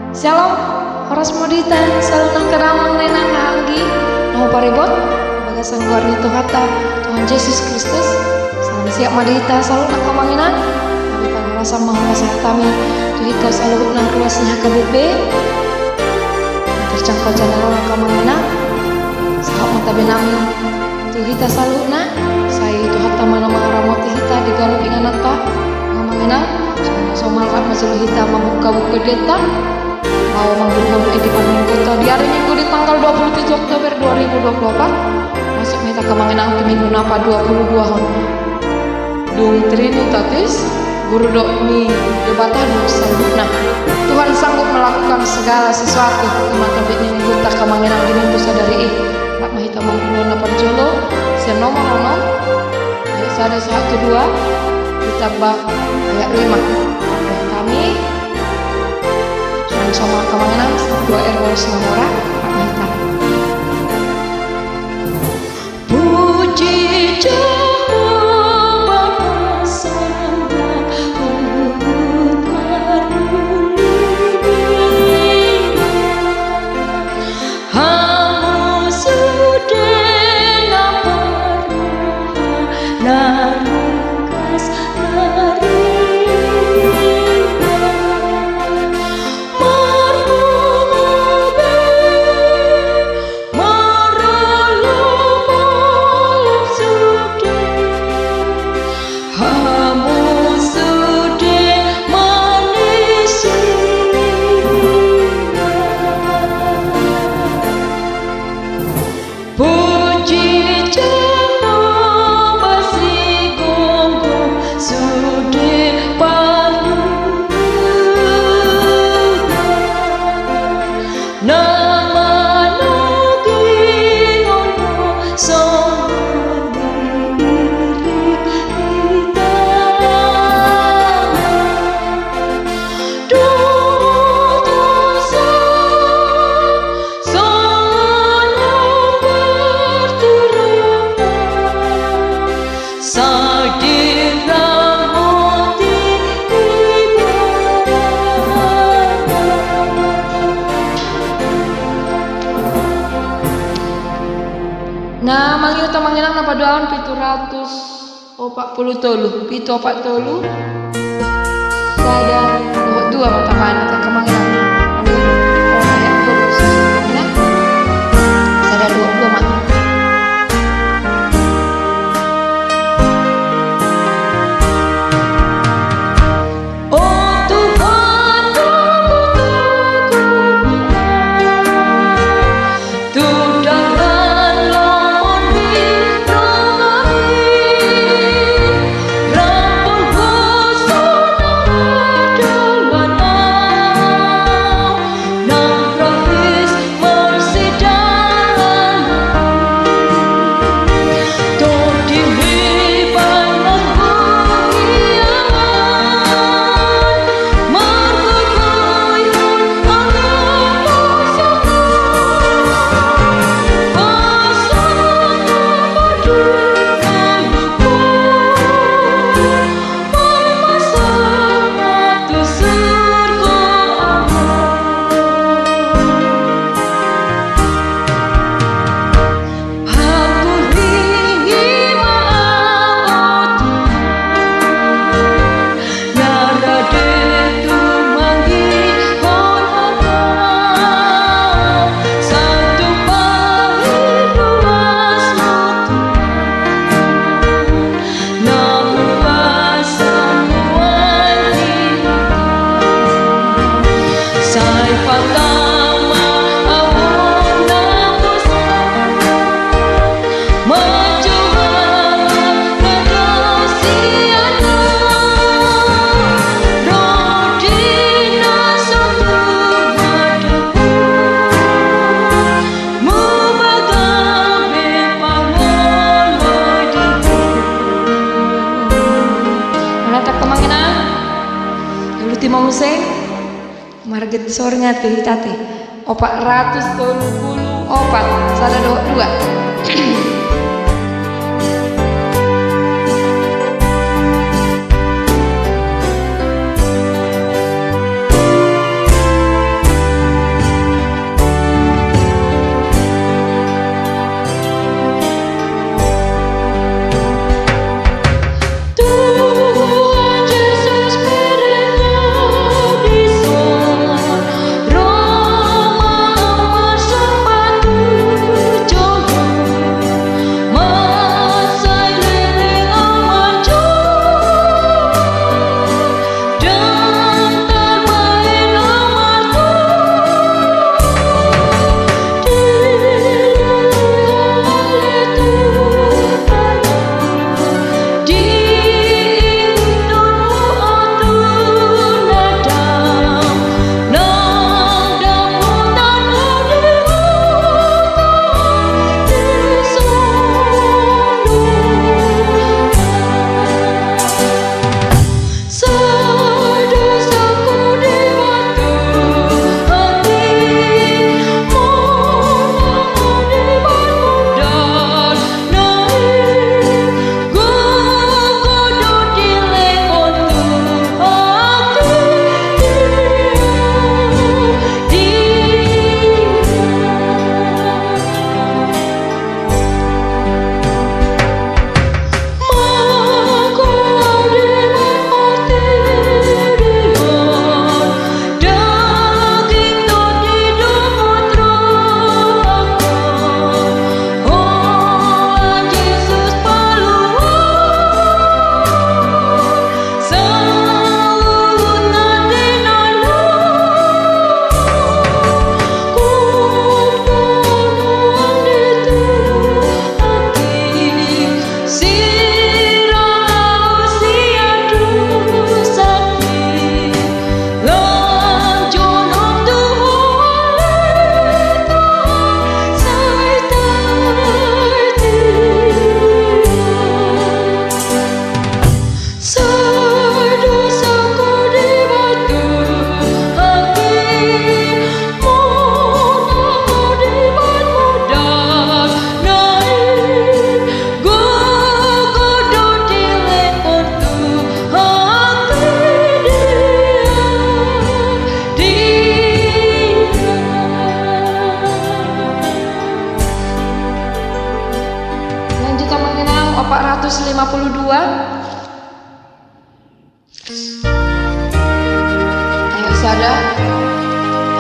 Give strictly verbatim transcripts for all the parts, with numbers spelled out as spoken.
Syalom, horas ma di hita saluhutna angka damang dainang, anggi na huparibot di bagasan goar ni Tuhanta, Tuhan Jesus Kristus. Salam sehat ma di hita saluhutna angka amang inang. Hami pangarasan ma hupasahat hami tu hita saluhutna ruas ni H K B P na terjangkau channel on angka amang inang. Sahat ma tabe nami tu hita saluhutna, sai Tuhanta ma na mangaramoti hita di ganup ingananta, angka amang inang. Songon na so malap ma jolo hita mambuka buku endenta, laho mangurupi ende parmingguonta di ari Minggu di tanggal dua puluh tujuh Oktober dua ribu dua puluh empat. Masuk ma hita angka amang inang tu minggu na padua puluh dua on. Dung Trinitatis, guru dok ni Debata do saluhutna. Tuhan sanggup melakukan segala sesuatu. Ima topik ni minggunta angka amang inang di minggu sadari i. Rap ma hita mangulahon na parjolo, sian nomor onom, ayat sada sahat tu dua, ditambah ayat lima. Hami songon na so mangkamangan, dua R bolos na mora. Rap ma hita. Puji Jahowa, pasangan huhut marmulia. Hamu sude na parroha, na rungkas, na ringan, marpungu be, marolopolop sude. Hamu sude manisian. Puji Jahowa, sigomgom sude parroha, na manogihon songon na irik hita. Dohot songon na parturang, sai diramoti ibana. Na mangihut amang inang na paduahon pitu ratus opat pulu tolu, pitu opat tolu. Sada dohot dua ma tapahan, angka amang inang. Sada dohot dua ma. O Tuhan, togutogu ma Au tu dalan lomo ni roha i, rap dohot hosa na mardalan Au, nang ro ris marsidalan. Tondi ni pananggo hiangan, margogoihon angka pasangan, pasangan na marduka lupa, marpasahat tu surgo Ama. Hampuri ma au, o Tuhan, na rade tumangihon Au, sai tupa i ruasMu, Tuhan, na hupasahat tu hami. Sai patama au na dosa, manjou Au na dao sian Au, ro di na so tumandangku, muba gabe pangoloi di Ho. Manat angka amang inang, lalu timo muse. Marga sorga tu hita ate. Opat ratus tolu pulu opat, sada dohot dua.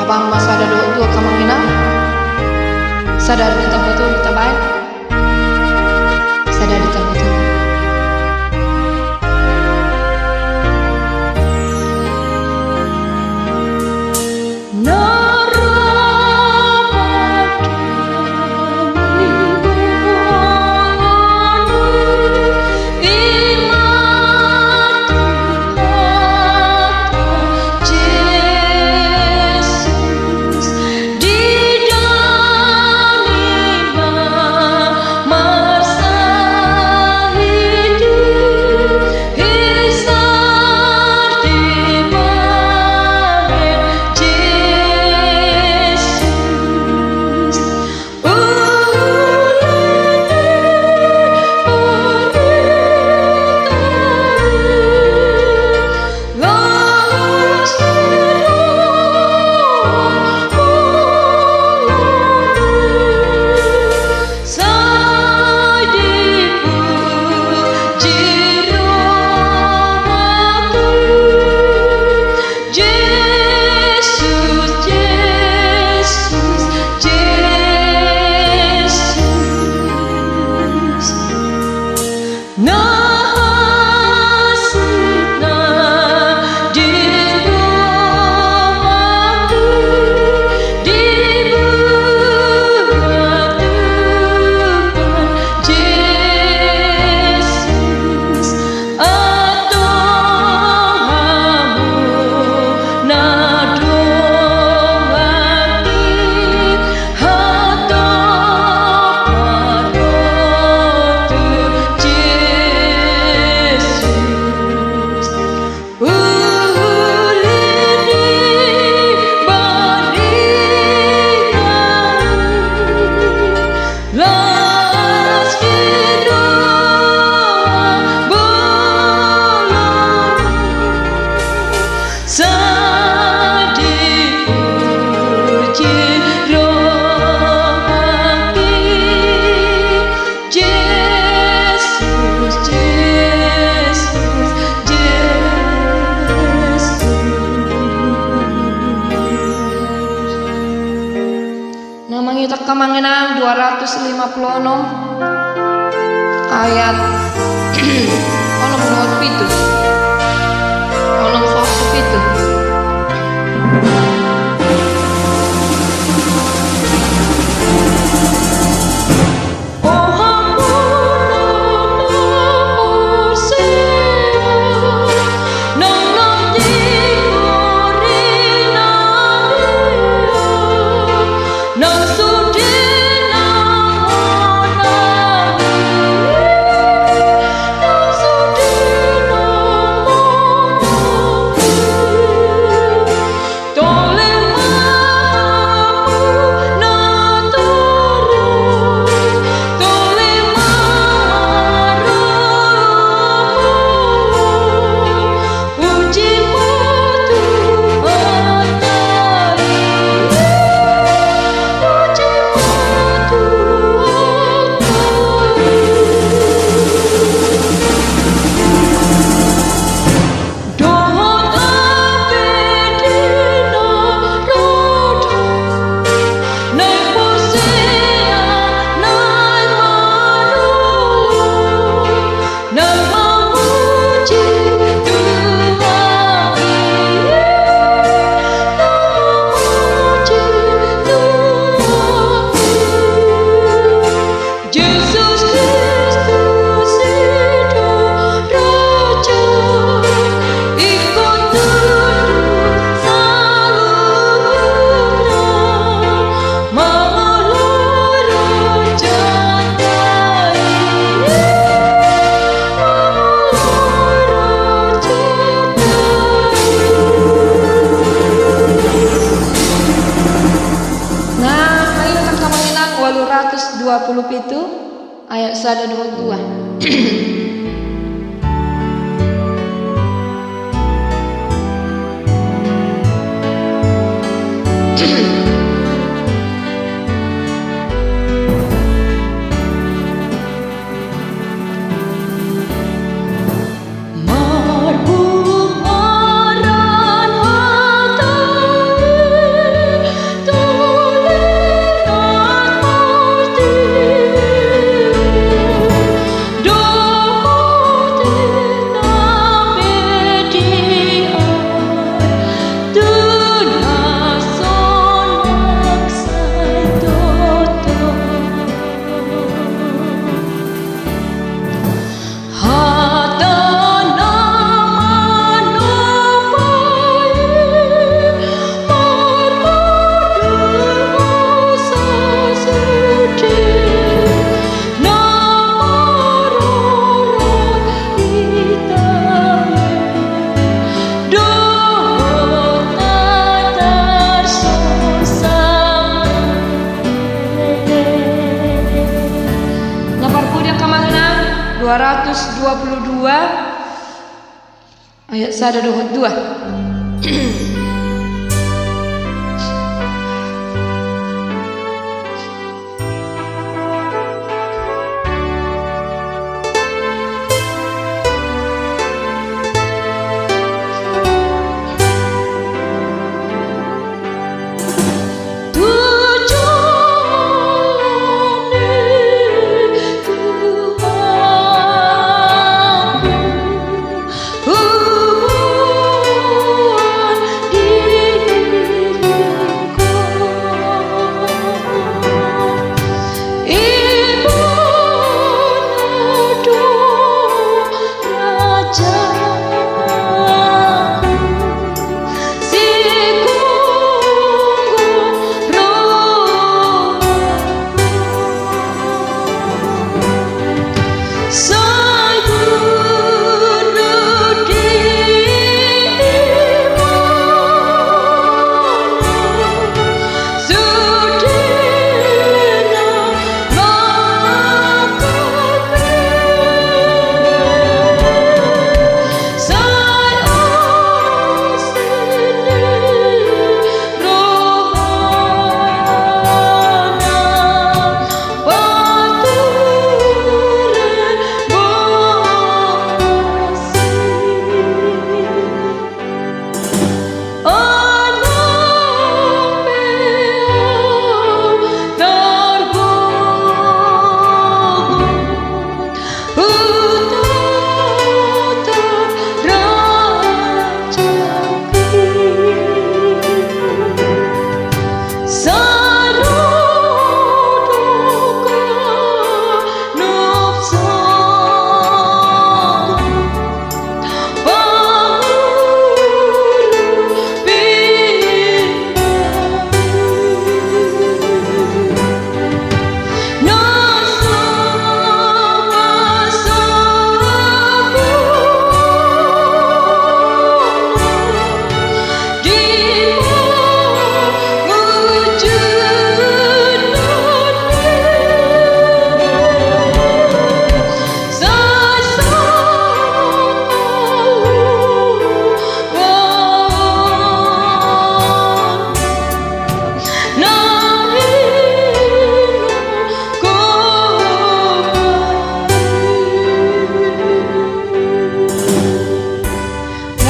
Pang ma sada dohot dua, amang inang. Sada di tempat tu, di tabaen. Sada di tempat tu. Na mangido, amang inang, dua ratus lima puluh onom, ayat onom dohot pitu. Onom dohot pitu. Na, ayo, angka amang inang, walu ratus dua puluh pitu, ayat sada dohot dua. Dua puluh dua, ayat sada dohot dua.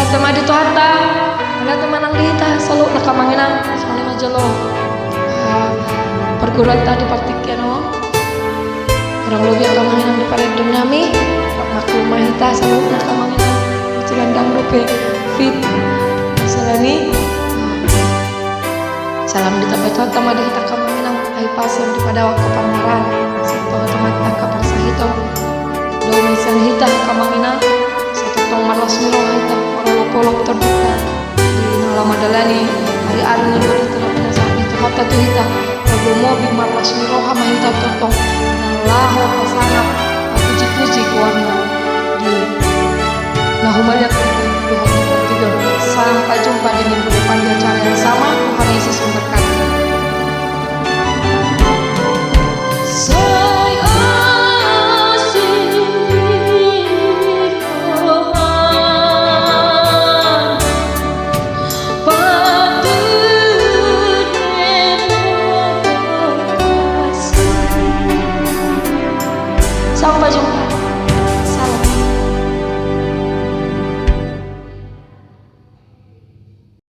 Mauliate ma di Tuhanta, mauliate ma nang di hita saluhutna angka amang inang, songon i ma jolo, ah, parguruanta di partingkian on. Kurang lobi angka amang inang di parende nami, maklum ma hita saluhutna angka amang inang, di Cilandang dope fit. Masalah ni, salam ditambai Tuhanta ma di hita angka amang inang, ai pasu di padao angka parmaraan, sai tonga-tonga hita angka parsahiton. Dao ma i sian hita angka amang inang, sai tongtong marlas ni roha hita, marolop-olop tondinta. Di na laho mandalani ari-ari na ro di tengah pinasahat ni Tuhanta tu hita, tarlumobi marlas ni roha ma hita tongtong na laho pasangap, papuji-puji goarna. Di na humaliang hita di hari ketiga. Sampai jumpa di minggu depan di acara yang sama. Tuhan Yesus memberkati.